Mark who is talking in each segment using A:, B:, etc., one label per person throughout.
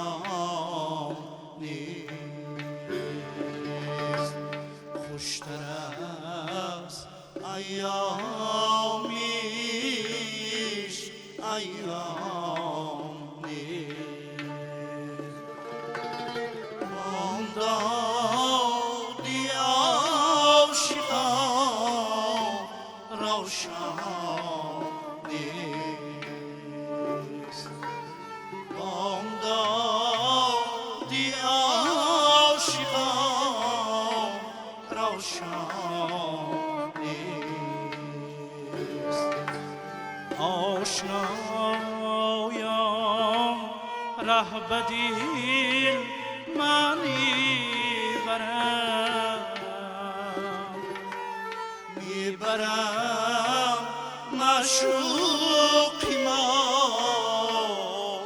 A: ایام نیست. خوشتر از ایامیش ایام نیست. بامدادی عاشقان را شام نیست. بامدادی عاشقان را شام نیست. آشنایم ره به دل من میبرم، میبرم معشوق ما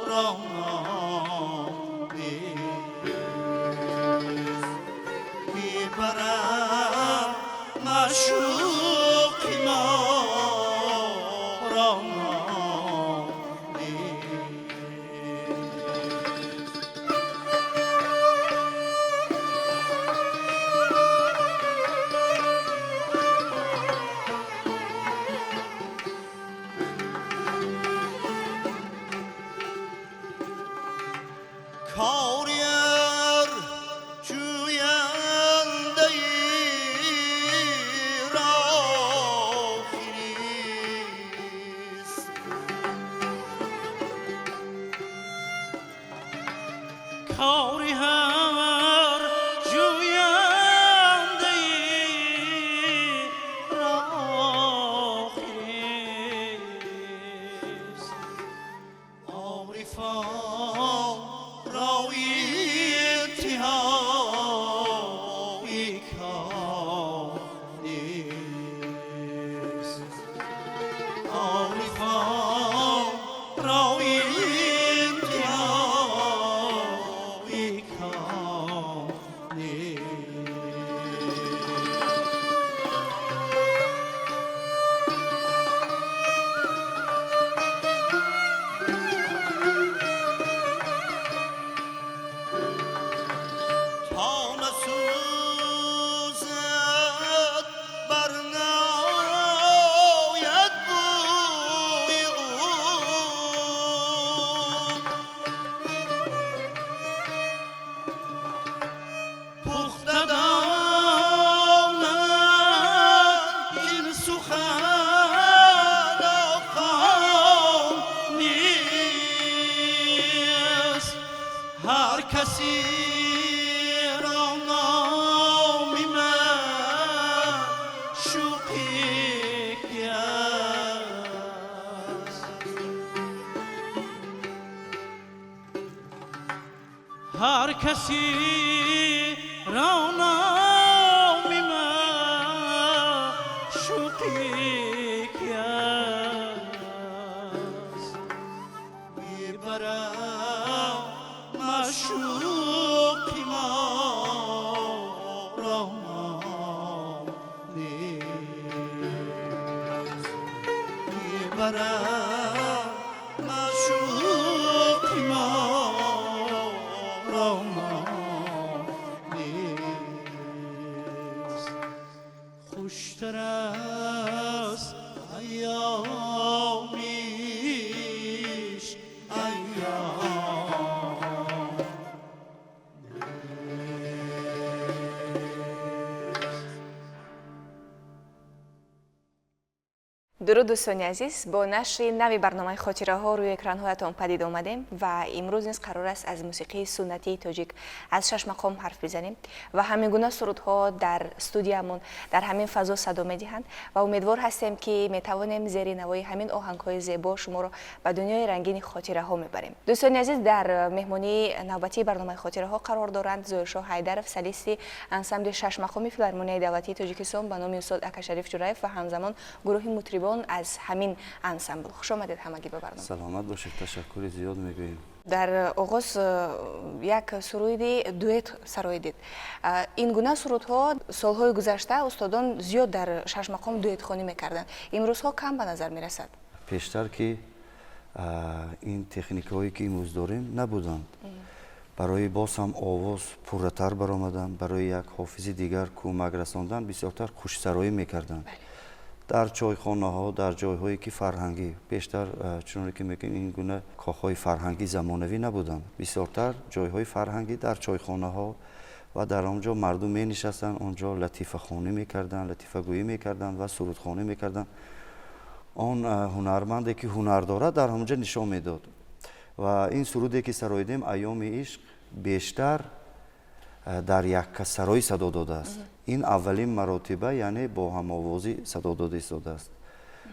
A: را نام نیست. میبرم معشوق ما را نام نیست. کاری ار جوینده ای را آخریست. کاری هر جوینده ای را آخریست. عارفان را انتهای کار نیست. عارفان را انتهای کار نیست. تا نسوزد بر نآید بوی او، پخته داند این سخن آقا نیست. هر کسی را نام معشوقی است. هر کسی را نام معشوقی است. میبرم معشوق ما را نام نیست. میبرم معشوق ما را نام نیست. خوشتر از ایامیش ایام نیست.
B: Дуруд, дӯстони азиз, бо нашри нави барномаи «Хотираҳо» рӯи экранҳоятон падид омадем ва имрӯз низ қарор аст аз мусиқии суннатии тоҷик, аз шашмақом ҳарф бизанем ва ҳамин гуна сурудҳо дар студиямон дар ҳамин фазо садо медиҳанд ва умедвор ҳастем, ки метавонем зери навои ҳамин оҳангҳои зебо шуморо ба дунёи рангини хотираҳо мебарем. Дӯстони азиз, дар меҳмонии навбатии барномаи «Хотираҳо» қарор доранд Зоҳиршоҳ Ҳайдаров, солисти ансамбли шашмақоми Филармонияи давлатии Тоҷикистон ба номи устод Акашариф Ҷураев ва ҳамзамон гурӯҳи мутрибон аз ҳамин ансамбл. Хуш омадед ҳамагӣ ба барнома.
C: Саломат бошед, ташаккури зиёд мегӯем.
B: Дар оғоз як суруди дуэт сароидед. Ин гуна сурудҳо солҳои гузашта устодон зиёд дар шашмақом дуэтхонӣ мекарданд, имрӯзҳо кам ба назар мерасад.
C: Пештар ки ин техникаҳое, ки имрӯз дорем, набуданд. Барои боз ҳам овоз пурратар баромадан, барои як ҳофизи дигар кӯмак расондан бисёртар хушсароӣ мекарданд дар чойхонаҳо, дар ҷойҳое ки фарҳангӣ. Бештар, чуноне ки мегӯем, ин гуна кохҳои фарҳангӣ замонавӣ набуданд. Бисёртар ҷойҳои фарҳангӣ дар чойхонаҳо ва дар он ҷо мардум менишастанд, он ҷо латифахонӣ мекарданд, латифагӯӣ мекарданд ва сурудхонӣ мекарданд. Он ҳунарманде ки ҳунар дорад, дар ҳамон ҷо нишон медод. Ва ин суруде ки сароидем, «Айёми ишқ», бештар дар яккасароӣ садо додааст. Ин аввалин маротиба, яъне бо ҳамовозӣ садо дода истодааст.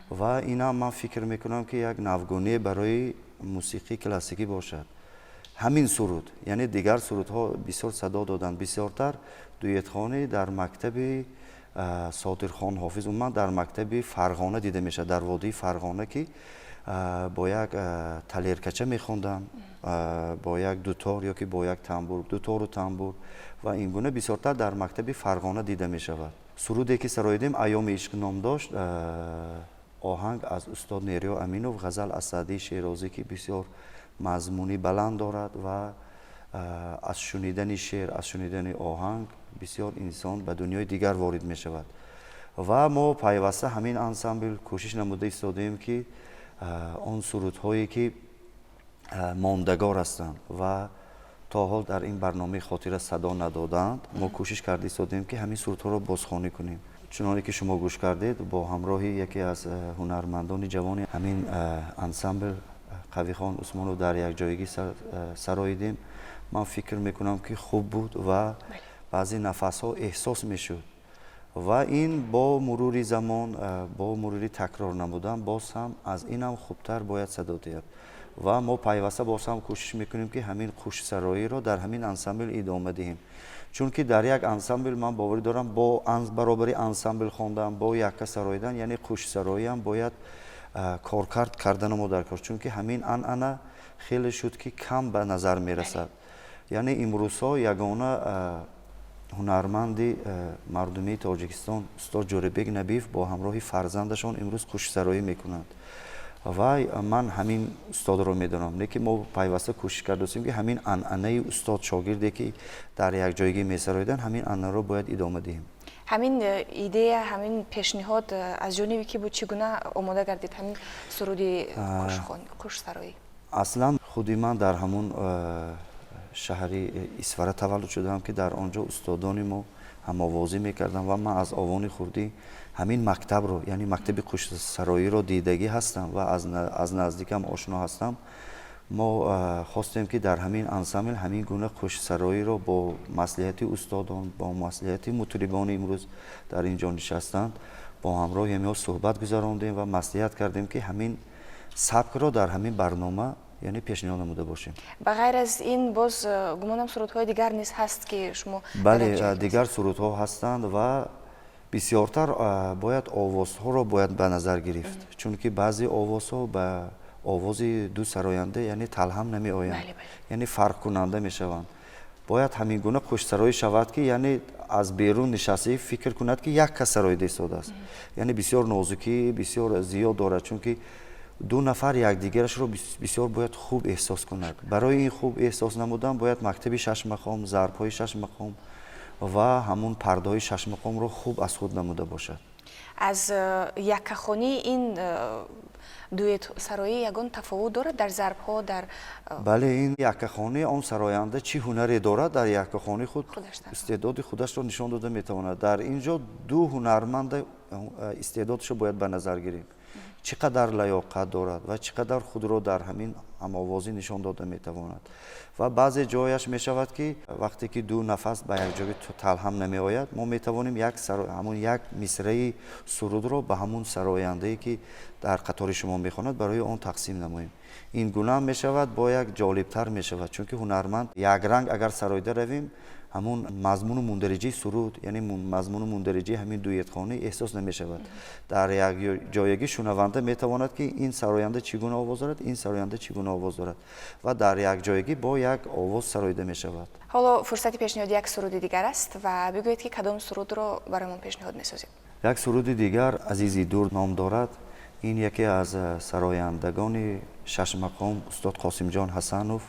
C: Ва инам ман фикр мекунам, ки як навгоние барои мусиқии классикӣ бошад ҳамин суруд. Яъне дигар сурудҳо бисёр садо доданд, бисёртар дуэтхонӣ дар мактаби Содирхон Ҳофиз, умуман дар мактаби Фарғона дида мешавад, дар водии Фарғона, ки бо як талеркача мехонданд, бо як дутор ё ки бо як тамбур, дутору тамбур ва ин гуна бисёртар дар мактаби Фарғона дида мешавад. Суруде ки сароидем, «Айёми ишқ» ном дошт. Оҳанг аз устод Нериё Аминов, ғазал аз Саъдии Шерозӣ, ки бисёр мазмунӣ баланд дорад ва аз шунидани шеър, аз шунидани оҳанг бисёр инсон ба дунёи дигар ворид мешавад. Ва мо пайваста ҳамин ансамбл кӯшиш намуда истодаем, ки он сурудҳое ки мондагор ҳастанд ва то ҳол дар ин барномаи хотира садо надодаанд, мо кӯшиш карда истодаем, ки ҳамин сурудҳоро бозхонӣ кунем. Чуноне ки шумо гӯш кардед, бо ҳамроҳи яке аз ҳунармандони ҷавони ҳамин ансамбл, Қавихон Усмонов, дар якҷоягӣ сароидем. Ман фикр мекунам, ки хуб буд ва баъзе нафасҳо эҳсос мешуд. Ва ин бо мурури замон, бо мурури такрор намудан боз ҳам аз инам хубтар бояд садо диҳад. Ва мо пайваста боз ҳам кӯшиш мекунем, ки ҳамин хушсароиро дар ҳамин ансамбл идома диҳем, чунки дар як ансамбл, ман боварӣ дорам, бо баробари ансамбл хондан, бо якка сароидан, яъне хушсароиам бояд коркард карданамо дар кор, чунки ҳамин анъана хеле шуд, ки кам ба назар мерасад. Яъне имрӯзҳо ягона ҳунарманди мардумии Тоҷикистон, устод Ҷӯрабек Набиев, бо ҳамроҳи фарзандашон имрӯз хушсароӣ мекунанд ва ман ҳамин устодро медонам. Лекин мо пайваста кӯшиш кардастем, ки ҳамин анъанаи устод шогирде ки дар якҷоягӣ месароиданд, ҳамин анъанаро бояд идома диҳем.
B: Ҳамин идея, ҳамин пешниҳод аз ҷониби кӣ буд? Чӣ гуна омода гардид ҳамин суруди хушсароӣ?
C: Аслан худи ман дар ҳамун шаҳри Исфара таваллуд шудаам, ки дар он ҷо устодони мо ҳамовозӣ мекарданд ва ман аз овони хурдӣ ҳамин мактабро, яъне мактаби хушсароиро дидагӣ ҳастам ва аз наздикам ошно ҳастам. Мо хостем, ки дар ҳамин ансамбл ҳамин гуна хушсароиро бо маслиҳати устодон, бо маслиҳати мутрибони имрӯз дар ин ҷо нишастанд, бо ҳамроҳи ҳамиҳо суҳбат гузарондем ва маслиҳат кардем, ки ҳамин сабкро дар ҳамин барнома, яъне, пешниҳод намуда бошем.
B: Ба ғайр аз ин боз гумонам, сурудҳои дигар низ ҳаст, ки шумо
C: Бале, дигар сурудҳо ҳастанд ва бисёртар бояд овозҳоро бояд ба назар гирифт, чунки баъзе овозҳо ба овози ду сароянда, яъне, талҳам намеоянд, яъне фарқкунанда мешаванд. Бояд ҳамин гуна хушсароӣ шавад, ки яъне аз берун нишастаи фикр кунад, ки як кас сароида истодааст. Яъне бисёр нозукӣ бисёр зиёд дорад, чунки ду нафар якдигарашро бисёр бояд хуб эҳсос кунад. Барои ин хуб эҳсос намудан бояд мактаби шашмақом, зарбҳои шашмақом ва ҳамун пардаҳои шашмақомро хуб аз худ намуда бошад.
B: Аз яккахонии ин дуэтсароӣ ягон тафовут дорад дар зарбҳо, дар
C: Бале, ин яккахонӣ, он сароянда чӣ ҳунаре дорад, дар яккахонӣ худ истеъдоди худашро нишон дода метавонад. Дар ин ҷо ду ҳунарманда истеъдодашро бояд ба назар гирем, чӣ қадар лаёқат дорад ва чӣ қадар худро дар ҳамин ҳамовозӣ нишон дода метавонад. Ва баъзе ҷояш мешавад, ки вақте ки ду нафас ба якҷоя талҳам намеояд, мо метавонем як ҳамун як мисраи сурудро ба ҳамун сарояндае, ки дар қатори шумо мехонад, барои он тақсим намоем. Ин гуна мешавад, бо як ҷолибтар мешавад, чунки ҳунарманд якранг агар сароида равем, ҳамун мазмуну мундариҷаи суруд, яъне мазмуну мундариҷаи ҳамин дуэтхонӣ эҳсос намешавад. Дар як ҷоягӣ шунаванда метавонад, ки ин сароянда чӣ гуна овоз дорад, ин сароянда чӣ гуна овоз дорад, ва дар як ҷоягӣ бо як овоз сароида мешавад.
B: Ҳоло фурсати пешниҳоди як суруди дигар аст ва бигӯед, ки кадом сурудро барои мо пешниҳод месозед?
C: Як суруди дигар «Азизи дур» ном дорад. Ин яке аз сарояндагони шашмақом, устод Қосимҷон Ҳасанов,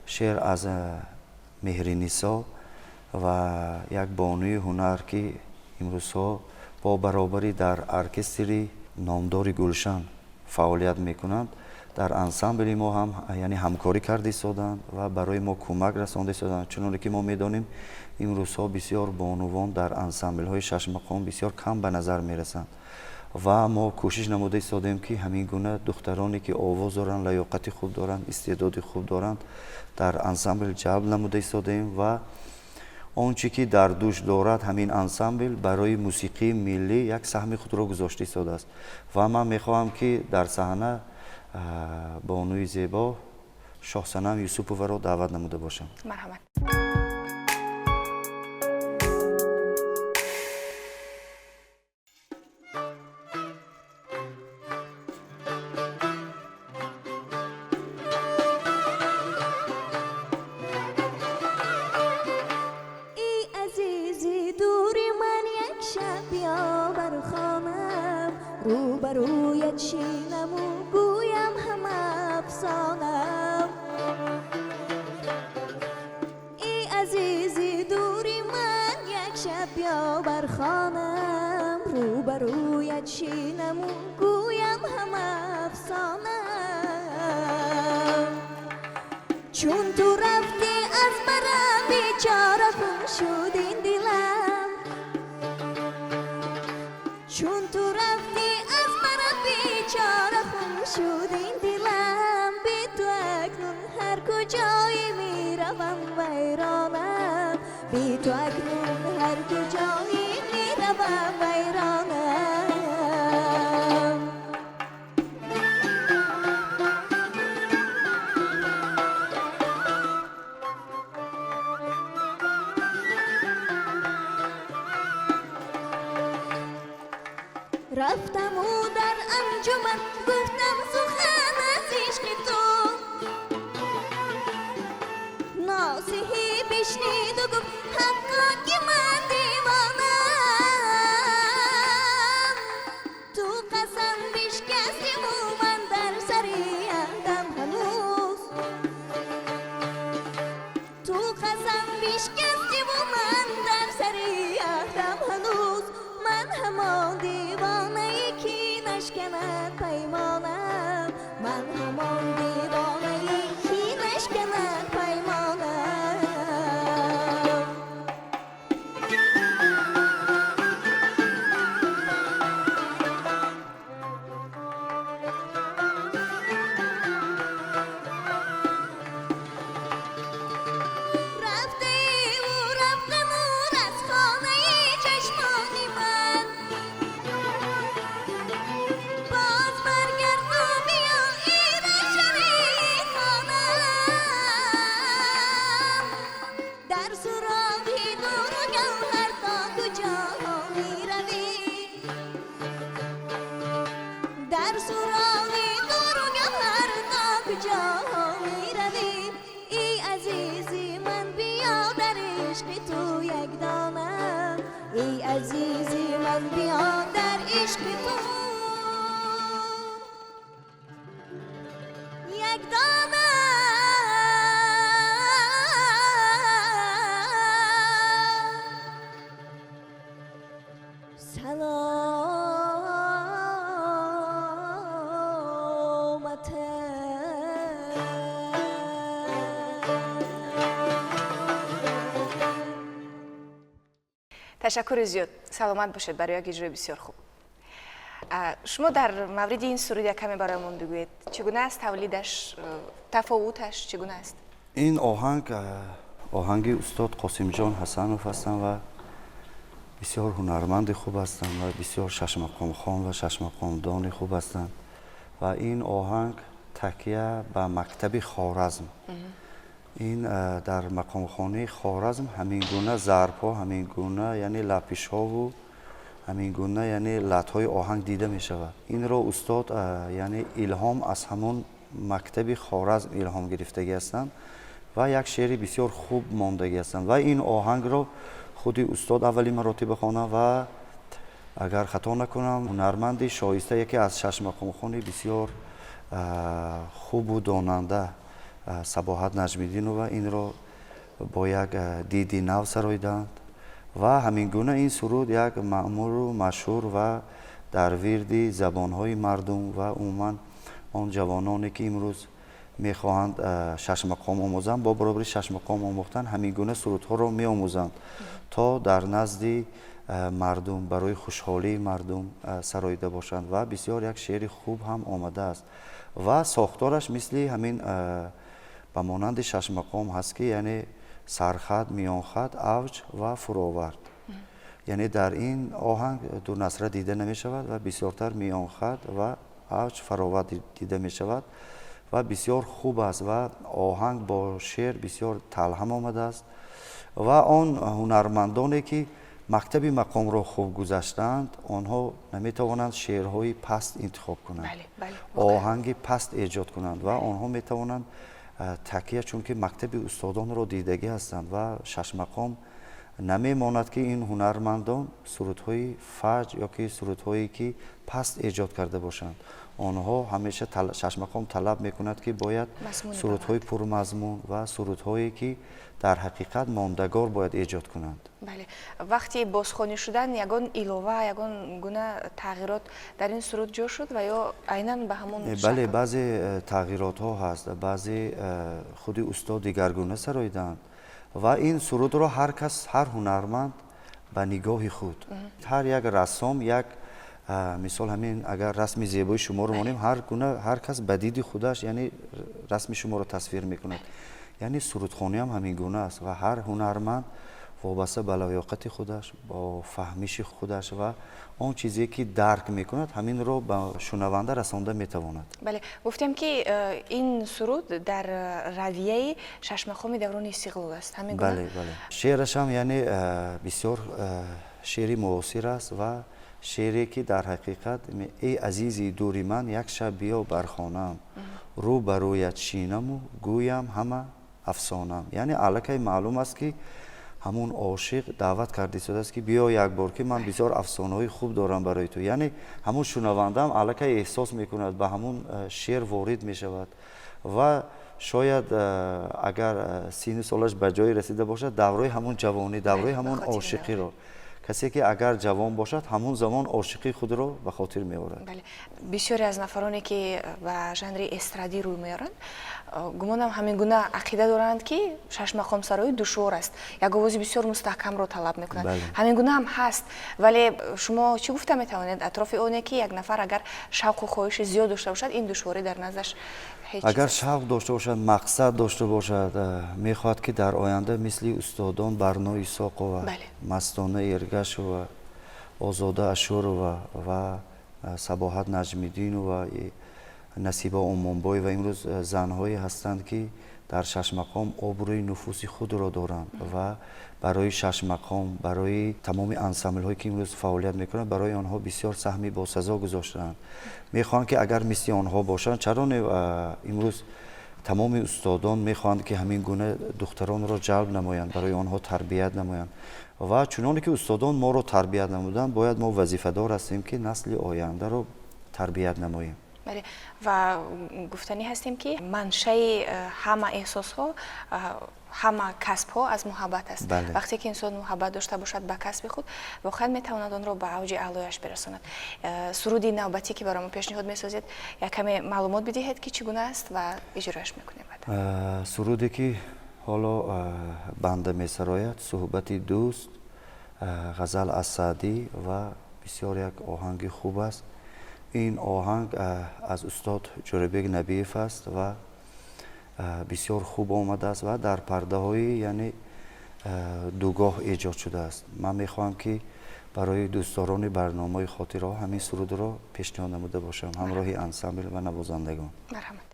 C: шеър аз Меҳринисо ва як бонуи ҳунар, ки имрӯзҳо бо баробарӣ дар оркестри номдори Гулшан фаъолият мекунанд, дар ансамбли мо ҳам яъне ҳамкорӣ карда истоданд ва барои мо кӯмак расонда истоданд. Чуноне ки мо медонем, имрӯзҳо бисёр бонувон дар ансамблҳои шашмақом бисёр кам ба назар мерасанд ва мо кӯшиш намуда истодем, ки ҳамин гуна духтароне, ки овоз доранд, лаёқати хуб доранд, истеъдоди хуб доранд, дар ансамбл ҷалб намуда истодем ва он чӣ ки дар дӯш дорад, ҳамин ансамбл барои мусиқии миллӣ як саҳми худро гузошта истодааст. Ва ман мехоҳам, ки дар саҳна бонуи зебо Шоҳсанам Юсуповаро даъват намуда бошам.
B: Марҳамат.
D: Эй азизи дури ман, як шаб биё бар хонам, рӯбарӯят шинаму гӯям ҳама афсонам. Эй азизи дури ман, як шаб биё бар хонам, рӯбарӯят шинаму гӯям ҳама афсонам. Чун ту рафтӣ аз барам, бечора хун шуд ин дилам. Чун ту рафтӣ аз барам, бечора хун шуд ин дилам. Бе ту акнун ҳар куҷое меравам, вайронам. Бе ту акнун ҳар куҷое меравам, вайронам. Рафтаму дар анҷуман гуфтам сухан аз ишқи ту. Носиҳӣ бишниду гуфт: ҳаққо, ки ман девонам. Ту қасам бишкастиму ман дар сари аҳдам ҳанӯз. Ту қасам бишкастиму ман дар сари аҳдам ҳанӯз. Ман ҳамон девонае, ки нашканад паймонам. Ман ҳамон девонае, ки нашканад паймонам. Рафтаиву рафта нур аз хонаи чашмони ман. Боз баргарду биё, эй равшани хонам. Дар суроғи дуру гавҳар то куҷо меравӣ? Дар суроғи дуру гавҳар то куҷо меравӣ? Эй азизи ман, биё, дар ишқи ту як донам. Эй азизи ман, биё, дар ишқи ту як донам. Саломат.
B: Ташаккури зиёд, саломат бошед барои як иҷрои бисёр хуб. Шумо дар мавриди ин суруд як каме бароямон бигӯед, чӣ гуна аст тавлидаш, тафовуташ чӣ гуна аст?
C: Ин оҳанг оҳанги устод Қосимҷон Ҳасанов ҳастанд ва бисёр ҳунарманди хуб ҳастанд ва бисёр шашмақомхон ва шашмақомдони хуб ҳастанд ва ин оҳанг такя ба мактаби Хоразм. Ин дар мақомхонаи Хоразм ҳамин гуна зарбҳо, ҳамин гуна яъне лапишҳову ҳамин гуна яъне латҳои оҳанг дида мешавад. Инро устод яъне илҳом аз ҳамон мактаби Хоразм илҳом гирифтагӣ ҳастанд ва як шеъри бисёр хуб мондагӣ ҳастанд ва ин оҳангро худи устод аввалин маротиба хонад ва агар хато накунам, ҳунарманди шоиста, яке аз шашмақомхони бисёр хубу донанда Сабоҳат Наҷмиддинова инро Бо як диди нав сароиданд ва ҳамин гуна ин суруд як маъмулу машҳур ва дар вирди забонҳои мардум ва умуман он ҷавононе, ки имрӯз мехоҳанд шашмақом омӯзанд, бо баробари шашмақом омӯхтан ҳамин гуна сурудҳоро меомӯзанд, то дар назди мардум барои хушҳолии мардум сароида бошанд. Ва бисёр як шеъри хуб ҳам омадааст ва сохтораш мисли ҳамин ба монанди шашмақом ҳаст, ки яъне сархат, миёнхат, авҷ ва фуровард. Яъне дар ин оҳанг ду насра дида намешавад ва бисёртар миёнхат ва авҷ, фаровард дида мешавад ва бисёр хуб аст ва оҳанг бо шеър бисёр талҳам омадааст. Ва он ҳунармандоне, ки мактаби мақомро хуб гузаштаанд, онҳо наметавонанд шеърҳои паст интихоб кунанд, оҳанги паст эҷод кунанд ва онҳо метавонанд такя, чунки мактаби устодонро дидагӣ ҳастанд ва шашмақом намемонад, ки ин ҳунармандон сурудҳои фаҷ ё ки сурудҳое ки паст эҷод карда бошанд. Онҳо ҳамеша шашмақом талаб мекунад, ки бояд сурудҳои пурмазмун ва сурудҳое ки дар ҳақиқат мондагор бояд эҷод кунанд.
B: Бале, вақти бозхонӣ шудан ягон илова, ягон гуна тағйирот дар ин суруд ҷо шуд ва ё айнан ба ҳамон?
C: Бале, баъзе тағйиротҳо ҳаст, баъзе худи устод дигаргуна сароиданд ва ин сурудро ҳар кас, ҳар ҳунарманд ба нигоҳи худ, ҳар як рассом як мисол, ҳамин агар расми зебои шуморо монем, ҳар гуна ҳар кас ба диди худаш, яъне расми шуморо тасвир мекунад. Яъне сурудхониам ҳамин гуна аст ва ҳар ҳунарманд вобаста ба лаёқати худаш, бо фаҳмиши худаш ва он чизе ки дарк мекунад, ҳаминро ба шунаванда расонда метавонад.
B: Бале, гуфтем, ки ин суруд дар равияи шашмақоми даврони истиқлол аст, ҳамин гуна?
C: Бале, шеърашам яъне бисёр шеъри муосир аст ва шеъре ки дар ҳақиқат: «Эй азизи дури ман, як шаб биё бар хонаам, рӯ ба рӯят шинаму гӯям ҳама афсонам». Яъне аллакай маълум аст, ки ҳамун ошиқ даъват карда истодааст, ки биё як бор, ки ман бисёр афсонаҳои хуб дорам барои ту. Яъне ҳамун шунавандаам аллакай эҳсос мекунад, ба ҳамун шеър ворид мешавад ва шояд агар синну солаш ба ҷое расида бошад, давраи ҳамун ҷавонӣ, давраи ҳамун ошиқиро, касе ки агар ҷавон бошад, ҳамун замон ошиқии худро ба хотир меорад.
B: Бале, бисёре аз нафароне, ки ба жанри эстрадӣ рӯй меоранд, гумонам, ҳамин гуна ақида доранд, ки шашмақомсароӣ душвор аст, як овози бисёр мустаҳкамро талаб мекунад. Ҳамин гуна ҳам ҳаст, вале шумо чӣ гуфта метавонед атрофи оне, ки як нафар агар шавқу хоҳиши зиёд дошта бошад, ин душворӣ дар наздаш ҳеҷ?
C: Агар шавқ дошта бошад, мақсад дошта бошад, мехоҳад, ки дар оянда мисли устодон Барно Исоқова, Мастона Эргашова, Озода Ашурова ва Сабоҳат Наҷмиддинова, Насиба Омонбоева, имрӯз занҳое ҳастанд, ки дар шашмақом обрӯи нуфузи худро доранд ва барои шашмақом, барои тамоми ансамблҳое ки имрӯз фаъолият мекунанд, барои онҳо бисёр саҳми босазо гузоштаанд. Мехоҳанд, ки агар мисли онҳо бошанд, чаро не? Имрӯз тамоми устодон мехоҳанд, ки ҳамин гуна духтаронро ҷалб намоянд, барои онҳо тарбият намоянд ва чуноне ки устодон моро тарбият намуданд, бояд мо вазифадор ҳастем, ки насли ояндаро тарбият намоем.
B: Бале, ва гуфтанӣ ҳастем, ки маншаи ҳама эҳсосҳо, ҳама касбҳо аз муҳаббат аст. Вақте ки инсон муҳаббат дошта бошад ба касби худ, воқеан метавонад онро ба авҷи аълояш бирасонад. Суруди навбатӣ, ки барои мо пешниҳод месозед, як каме маълумот бидиҳед, ки чӣ гуна аст ва иҷрояш мекунем.
C: Суруде ки ҳоло банда месарояд, «Суҳбати дӯст», ғазал аз Саъдӣ ва бисёр як оҳанги хуб аст. Ин оҳанг аз устод Ҷӯрабек Набиев аст ва бисёр хуб омадааст ва дар пардаҳои яъне дугоҳ эҷод шудааст. Ман мехоҳам, ки барои дӯстдорони барномаи хотираҳо ҳамин сурудро пешниҳод намуда бошам ҳамроҳи ансамбл ва навозандагон.
B: Марҳамат.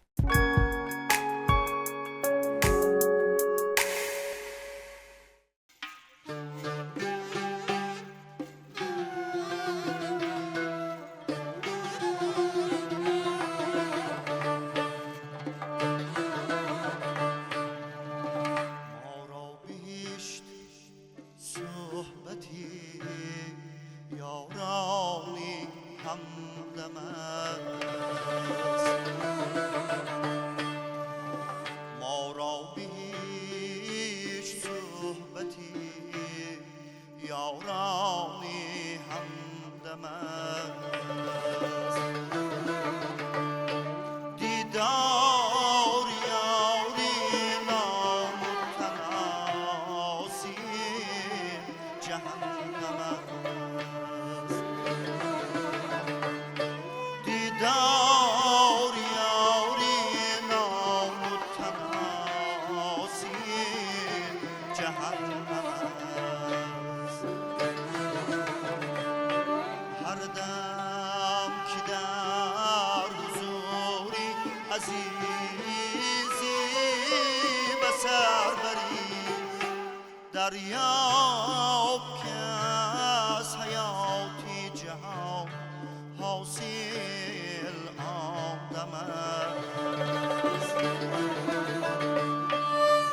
A: یارانی همدم است. جهنم است. هر دم که در حضوری عزیزی به سر بری، دریاب که از حیاتی جهان حاصل آدم است.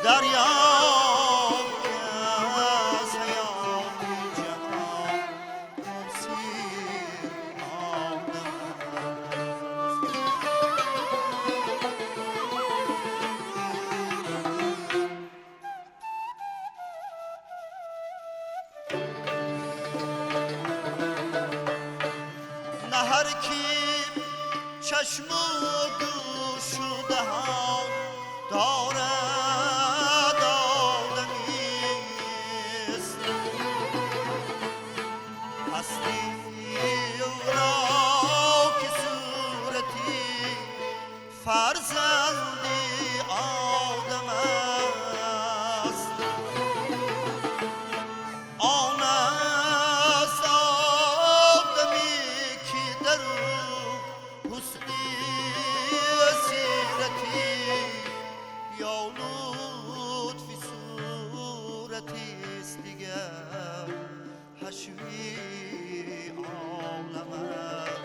A: دریاب که از حیاتی جهان حاصل آدم است. نه هر کی چشم و گوش و دهان دارد آدمیست، هستی او را که صورتی فرزند آدم است. آن است آدمی که در او حسنی سیرتی یا لطف صورتیست دیگر حشوی عالم است.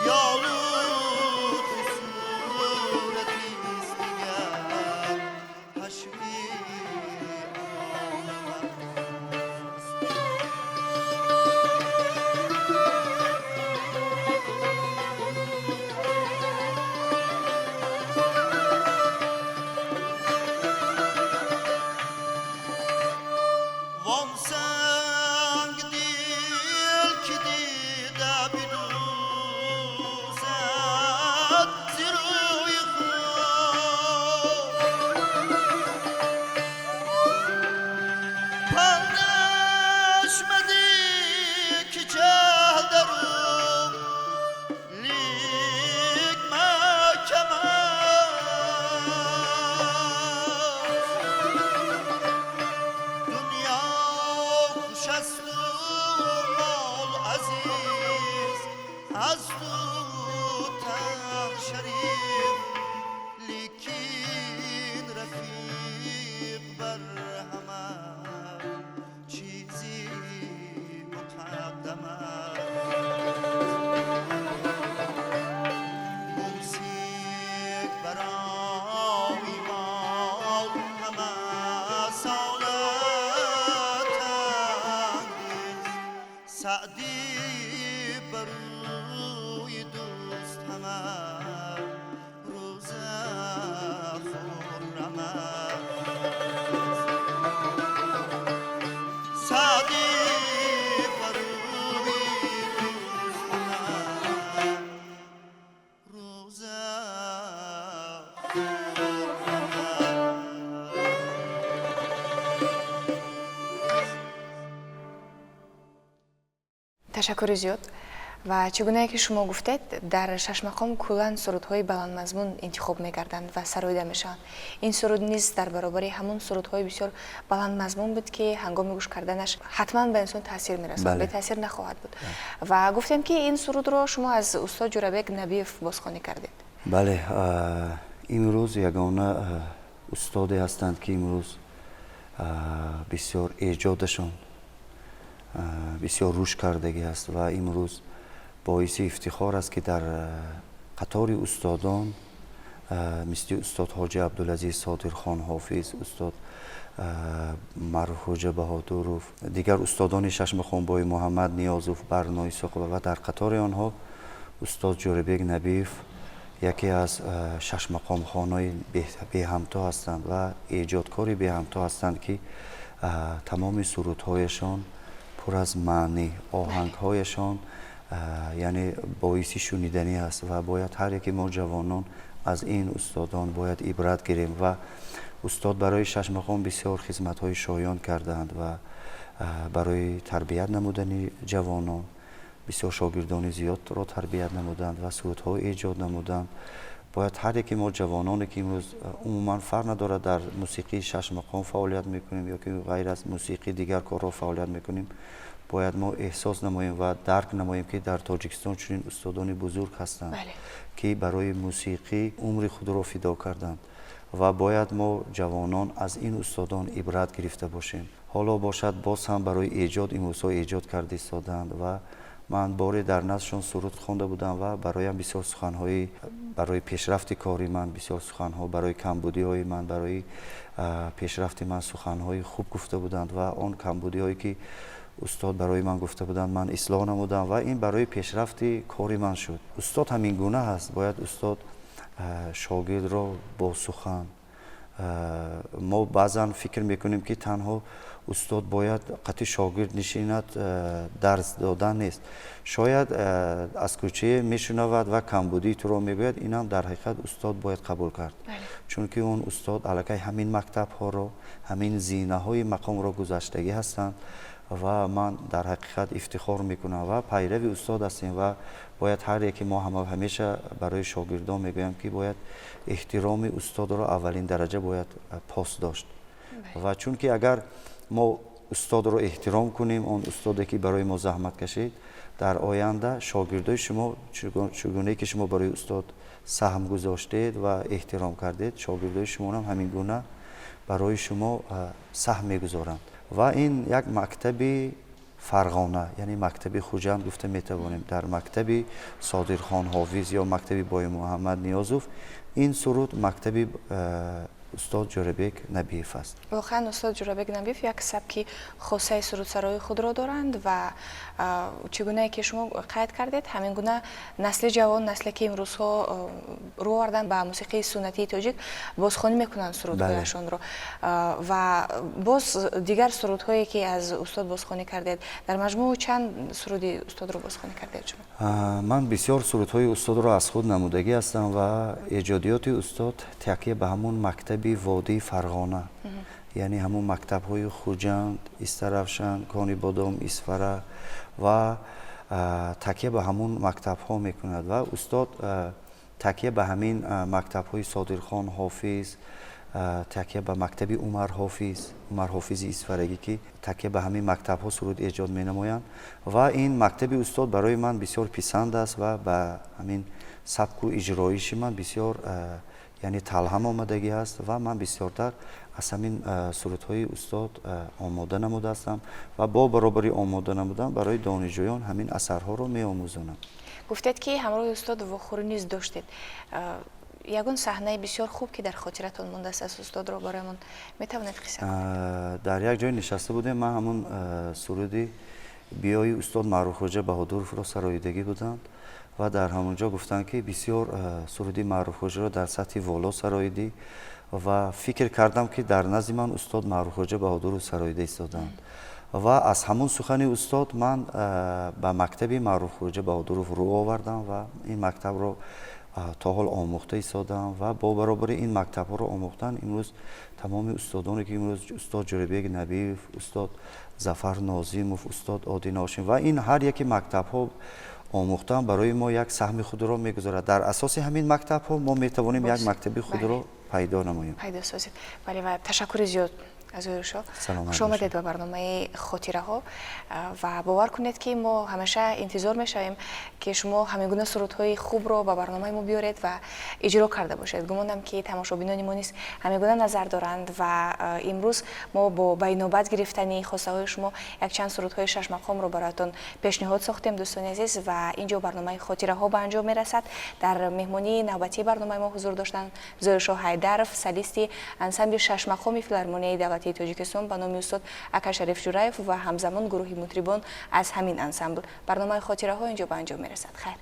A: یا لطف صورتیست دیگر حشوی عالم است. وان سنگ دل که دیده بدوزد ز روی خود، پندش مده که جهل در او لیک محکم است. دنیا خوش است و مال عزیز، از تو تن شریف، لیکن رفیق بر همه چیزی مقدم است. ممسک برای مال همه ساله تنگ دل، سعدی بر روی دوست همه روزه خرم است. سعدی بر روی دوست همه روزه خرم است.
B: Ташаккури зиёд. Ва чӣ гунае ки шумо гуфтед, дар шашмақом куллан сурудҳои баландмазмун интихоб мегарданд ва сароида мешаванд. Ин суруд низ дар баробари ҳамон сурудҳои бисёр баландмазмун буд, ки ҳангоми гӯш карданаш ҳатман ба инсон таъсир мерасонад, бетаъсир нахоҳад буд. Ва гуфтем, ки ин сурудро шумо аз устод Ҷӯрабек Набиев бозхонӣ кардед.
C: Бале, имрӯз ягона устоде ҳастанд, ки имрӯз бисёр эҷодашон бисёр рушд кардагӣ аст ва имрӯз боиси ифтихор аст, ки дар қатори устодон мисли устод Ҳоҷи Абдулазиз Содирхон Ҳофиз, устод Маъруфхоҷа Баҳодуров, дигар устодони шашмақомбои Муҳаммад Ниёзов, Барно Исоқова ва дар қатори онҳо устод Ҷӯрабек Набиев яке аз шашмақомхонои беҳамто ҳастанд ва эҷодкори беҳамто ҳастанд, ки тамоми сурудҳояшон пур аз маънӣ, оҳангҳояшон яъне боиси шуниданӣ аст ва бояд ҳар яке мо ҷавонон аз ин устодон бояд ибрат гирем. Ва устод барои шашмақом бисёр хизматҳои шоён кардаанд ва барои тарбият намудани ҷавонон бисёр шогирдони зиёдро тарбият намуданд ва сурудҳо эҷод намуданд. Бояд ҳар яке мо ҷавононе, ки имрӯз умуман фарқ надорад, дар мусиқии шашмақом фаъолият мекунем ё ки ғайр аз мусиқӣ дигар корҳо фаъолият мекунем, бояд мо эҳсос намоем ва дарк намоем, ки дар Тоҷикистон чунин устодони бузург ҳастанд, ки барои мусиқӣ умри худро фидо карданд, ва бояд мо ҷавонон аз ин устодон ибрат гирифта бошем. Ҳоло бошад, боз ҳам барои эҷод имрӯзҳо эҷод карда истодаанд. Ва ман боре дар наздшон суруд хонда будам ва бароям бисёр суханҳои барои пешрафти кори ман, бисёр суханҳо барои камбудиҳои ман, барои пешрафти ман суханҳои хуб гуфта буданд. Ва он камбудиҳое, ки устод барои ман гуфта буданд, ман ислоҳ намудам ва ин барои пешрафти кори ман шуд. Устод ҳамин гуна ҳаст. Бояд устод шогирдро бо сухан. Мо баъзан фикр мекунем, ки танҳо устод бояд қати шогирд нишинад, дарс додан нест. Шояд аз кӯчае мешунавад ва камбудии туро мегӯяд. Инам дар ҳақиқат устод бояд қабул кард, чунки он устод аллакай ҳамин мактабҳоро, ҳамин зинаҳои мақомро гузаштагӣ ҳастанд. Ва ман дар ҳақиқат ифтихор мекунам ва пайрави устод ҳастем. Ва бояд ҳар яке мо ҳамеша барои шогирдон мегӯям, ки бояд эҳтироми устодро аввалин дараҷа бояд пос дошт. Ва чунки агар мо устодро эҳтиром кунем, он устоде, ки барои мо заҳмат кашид, дар оянда шогирдои шумо, чугунае ки шумо барои устод саҳм гузоштед ва эҳтиром кардед, шогирдои шумоам ҳамин гуна барои шумо саҳм мегузоранд. Ва ин як мактаби Фарғона, яъне мактаби Хуҷанд гуфта метавонем. Дар мактаби Содирхон Ҳофиз ё мактаби Боймуҳаммад Ниёзов ин суруд мактаби устод Ҷӯрабек Набиев аст.
B: Воқеан, устод Ҷӯрабек Набиев як сабки хосаи сурудсарои худро доранд. Ва чӣ гунае ки шумо қайд кардед, ҳамин гуна насли ҷавон, насле, ки имрӯзҳо рӯ оварданд ба мусиқии суннатии тоҷик, бозхонӣ мекунанд сурудҳояшонро. Ва боз дигар сурудҳое, ки аз устод бозхонӣ кардед, дар маҷмӯъ чанд суруди устодро бозхонӣ кардед шумо?
C: Ман бисёр сурудҳои устодро аз худ намудагӣ ҳастам ва эҷодиёти устод такя ба ҳамун мактаби водии Фарғона, яъне ҳамун мактабҳои Хуҷанд, Истаравшан, Конибодом, Исфара ва такя ба ҳамун мактабҳо мекунад. Ва устод такя ба ҳамин мактабҳои Содирхон Ҳофиз, такя ба мактаби Умар Ҳофиз, Умар Ҳофизи Исфарагӣ, ки такя ба ҳамин мактабҳо суруд эҷод менамоянд. Ва ин мактаби устод барои ман бисёр писанд аст ва ба ҳамин сабку иҷроиши ман бисёр, яъне талҳам омадагӣ аст. Ва ман бисёртар аз ҳамин сурудҳои устод омода намудаастам ва бо баробари омода намудан барои донишҷӯён ҳамин асарҳоро меомӯзонам.
B: Гуфтед, ки ҳамроҳи устод вохӯрӣ низ доштед. Ягон саҳнаи бисёр хуб, ки дар хотиратон мондааст аз устодро, бароямон метавонед қисса кунед?
C: Дар як ҷой нишаста будем. Ман ҳамун суруди биёи устод Маъруфхоҷа Баҳодуровро сароидагӣ буданд ва дар ҳамон ҷо гуфтанд, ки бисёр суруди Маъруфхоҷаро дар сатҳи воло сароидӣ. Ва фикр кардам, ки дар назди ман устод Маъруфхоҷа Баҳодуров сароида истоданд. Ва аз ҳамун сухани устод ман ба мактаби Маъруфхоҷа Баҳодуров рӯ овардам ва ин мактабро то ҳол омӯхта истодам. Ва бо баробари ин мактабҳоро омӯхтан, имрӯз тамоми устодоне, ки имрӯз устод Ҷӯрабек Набиев, устод Зафар Нозимов, устод Одина Ҳошим ва ин ҳар яке мактабҳо омӯхтан барои мо як саҳми худро мегузорад. Дар асоси ҳамин мактабҳо мо метавонем як мактаби худро пайдо намоем.
B: Пайдо созед, бале. Ва ташаккури зиёд, Зоҳиршоҳ, хуш омадед ба барномаи Хотираҳо. Ва бовар кунед, ки мо ҳамеша интизор мешавем, ки шумо ҳамин гуна сурудҳои хубро ба барномаи мо биёред ва иҷро карда бошед. Гумонам, ки тамошобинони мо низ ҳамин гуна назар доранд. Ва имрӯз мо бо ба инобат гирифтани хостаҳои шумо якчанд сурудҳои шашмақомро бароятон пешниҳод сохтем, дӯстони азиз. Ва ин ҷо барномаи Хотираҳо ба анҷом мерасад. Дар меҳмонии навбатии барномаи мо ҳузур доштанд Зоҳиршоҳ Ҳайдаров, солисти ансамбли шашмақоми Филармонияи давлатии Тоҷикистон ба номи устод Акашариф Ҷураев ва ҳамзамон гурӯҳи мутрибон аз ҳамин ансамбл. Барномаи Хотираҳо ин ҷо ба анҷом мерасад. Хайр.